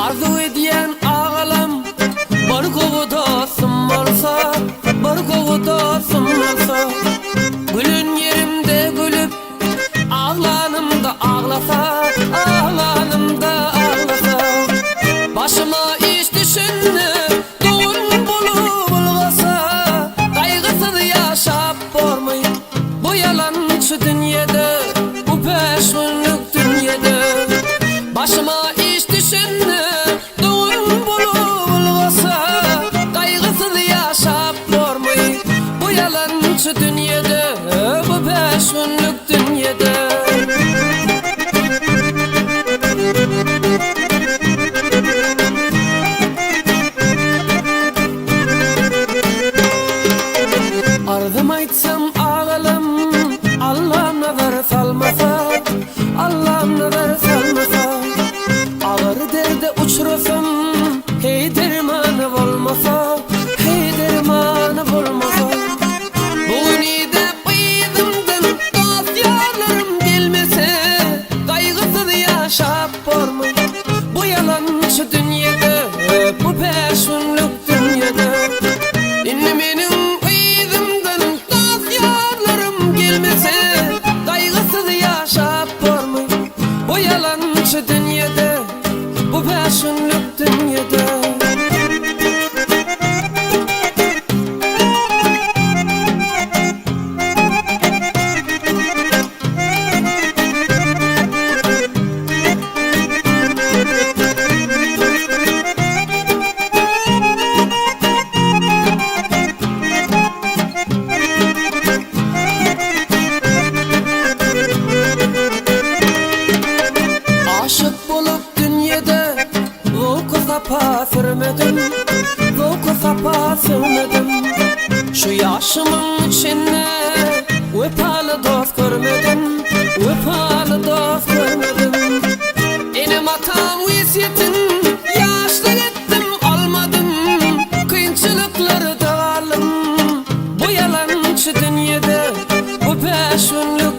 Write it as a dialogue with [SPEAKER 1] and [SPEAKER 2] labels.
[SPEAKER 1] Arzuw edýän agalam bir gowy dostum bolsa, bir gowy dostum bolsa. Gülen ýerimde gülüp, aglanymda aglasa, aglanymda aglasa. Başyma iş düşende dogan bolup ylgasa, gaýgysyz ýaşap bormy bu ýalançy dünýede, bu bäş günlük dünýede. Başyma iş düşende dogan bolup ylgasa, gaýgysyz ýaşap bormy bu ýalançy dünýede, bu bäş günlük dünýede. Arzym aýtsam agalam, Allam nazar salmasa, Allam nazar salmasa. Agyr derde uçrasam, heý dermany bolmasa, heý dermany bolmasa. Bu gün idäp yzymdan dost-ýarlarym gelmese, Gaýgysyz ýaşap bormy bu ýalançy dünýede, bu bäş günlük dünýede. Indi meniň yzymdan dost-ýarlarym gelmese, Gaýgysyz ýaşap bormy bu ýalançy dünýede, bu bäş günlük dünýede. Aşyk bolup dünýede zowky-sapa sürmedim, Zowky-sapa sürmedim. Şu ýaşymyň içinde wepaly dost görmedim, Wepaly dost görmedim. Enem-atam wesýetin ýaşlyk etdim, almadym, Kynçylyklarda galdym bu ýalançy dünýede, bu bäş günlük.